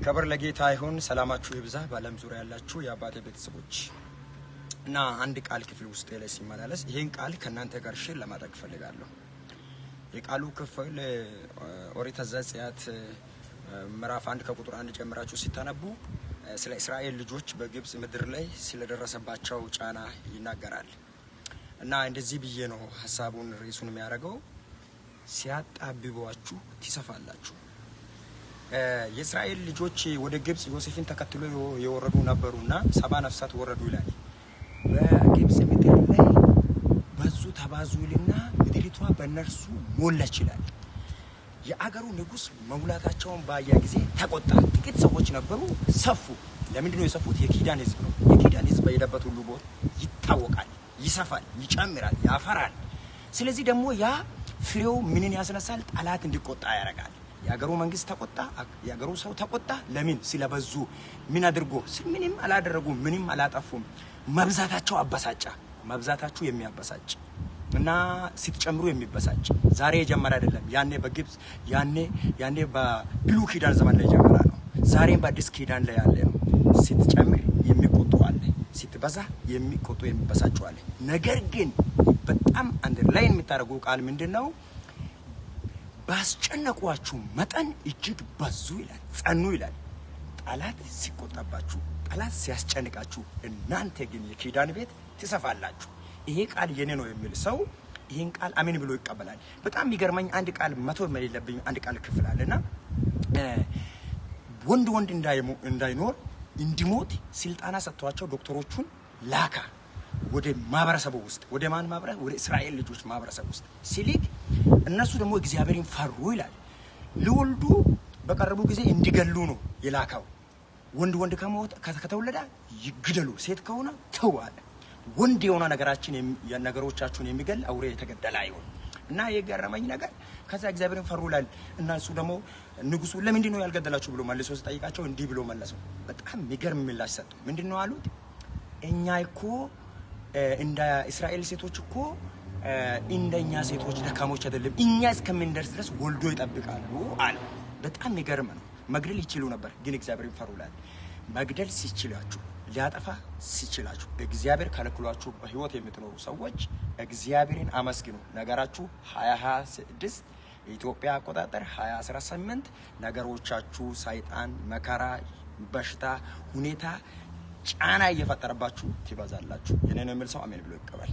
ክብር ለጌታ ይሁን። ሰላማችሁ ይብዛ በዓለም ዙሪያ ያላችሁ የአባቴ ቤተሰቦች። እና አንድ ቃል ክፍል ውስጥ ላይ ሲመላለስ ይህን ቃል ከእናንተ ጋር share ለማድረግ እፈልጋለሁ። የቃሉ ክፍል ኦሪት ዘጸአት ምዕራፍ 1 ከቁጥር 1 ጀምራችሁ ሲታነቡ ስለ እስራኤል ልጆች በግብጽ ምድር ላይ ስለደረሰባቸው ጫና ይናገራል። እና እንደዚህ ብዬ ነው ሀሳቡን ርዕሱን የሚያደርገው፣ ሲያጣብቧችሁ ትሰፋላችሁ። የእስራኤል ልጆች ወደ ግብጽ ዮሴፍን ተከትሎ የወረዱ ነበሩና 70 ነፍሳት ወረዱ ይላል። በግብጽ ምድር ላይ በዙ ተባዙ ይልና ምድሪቷ በእነርሱ ሞላች ይላል። የአገሩ ንጉሥ መሙላታቸውን ባየ ጊዜ ተቆጣ። ጥቂት ሰዎች ነበሩ፣ ሰፉ። ለምንድን ነው የሰፉት? የኪዳን ሕዝብ ነው። የኪዳን ሕዝብ በሄደበት ሁሉ ቦታ ይታወቃል፣ ይሰፋል፣ ይጨምራል፣ ያፈራል። ስለዚህ ደግሞ ያ ፍሬው ምንን ያስነሳል? ጠላት እንዲቆጣ ያደርጋል። የአገሩ መንግስት ተቆጣ፣ የአገሩ ሰው ተቆጣ። ለምን? ስለበዙ። ምን አድርጎ? ምንም አላደረጉም፣ ምንም አላጠፉም። መብዛታቸው አበሳጫ። መብዛታችሁ የሚያበሳጭ እና ስትጨምሩ የሚበሳጭ ዛሬ የጀመረ አይደለም። ያኔ በግብጽ ያኔ በብሉይ ኪዳን ዘመን ላይ የጀመረ ነው። ዛሬም በአዲስ ኪዳን ላይ ያለ ነው። ስትጨምር የሚቆጡ አለ፣ ስትበዛ የሚቆጡ የሚበሳጩ አለ። ነገር ግን በጣም underline የምታደርጉ ቃል ምንድን ነው? ባስጨነቋችሁ መጠን እጅግ በዙ ይላል፣ ጸኑ ይላል። ጠላት ሲቆጣባችሁ፣ ጠላት ሲያስጨንቃችሁ፣ እናንተ ግን የኪዳን ቤት ትሰፋላችሁ። ይሄ ቃል የኔ ነው የሚል ሰው ይሄን ቃል አሜን ብሎ ይቀበላል። በጣም የሚገርመኝ አንድ ቃል መቶ የሌለብኝ አንድ ቃል ክፍል አለና ወንድ ወንድ እንዳይኖር እንዲሞት ስልጣና ሰጥቷቸው ዶክተሮቹን ላካ ወደ ማህበረሰቡ ውስጥ። ወደ ማን ማህበረሰብ? ወደ እስራኤል ልጆች ማህበረሰብ ውስጥ ሲልክ እነሱ ደግሞ እግዚአብሔርን ፈሩ ይላል። ሊወልዱ በቀረቡ ጊዜ እንዲገሉ ነው የላካው። ወንድ ወንድ ከሞት ከተወለደ ይግደሉ፣ ሴት ከሆነ ተው አለ። ወንድ የሆነ ነገራችን ነገሮቻችሁን የሚገል አውሬ የተገደለ አይሆን። እና የገረመኝ ነገር ከዛ እግዚአብሔርን ፈሩ ይላል። እና እሱ ደግሞ ንጉሱ ለምንድን ነው ያልገደላችሁ ብሎ መልሶ ሲጠይቃቸው እንዲህ ብሎ መለሰው። በጣም የሚገርም ምላሽ ሰጡ። ምንድን ነው አሉት? እኛ እኮ እንደ እስራኤል ሴቶች እኮ እንደኛ ሴቶች ደካሞች አይደለም፣ እኛ እስከምንደርስ ድረስ ወልዶ ይጠብቃሉ አለ። በጣም የሚገርም ነው። መግደል ይችሉ ነበር፣ ግን እግዚአብሔርን ፈሩ ይላል። መግደል ሲችላችሁ፣ ሊያጠፋ ሲችላችሁ፣ እግዚአብሔር ከለክሏችሁ በህይወት የምትኖሩ ሰዎች እግዚአብሔርን አመስግኑ። ነገራችሁ 2026 የኢትዮጵያ አቆጣጠር 2018 ነገሮቻችሁ ሰይጣን፣ መከራ፣ በሽታ፣ ሁኔታ ጫና እየፈጠረባችሁ ትበዛላችሁ። የኔ ነው የሚል ሰው አሜን ብሎ ይቀበል።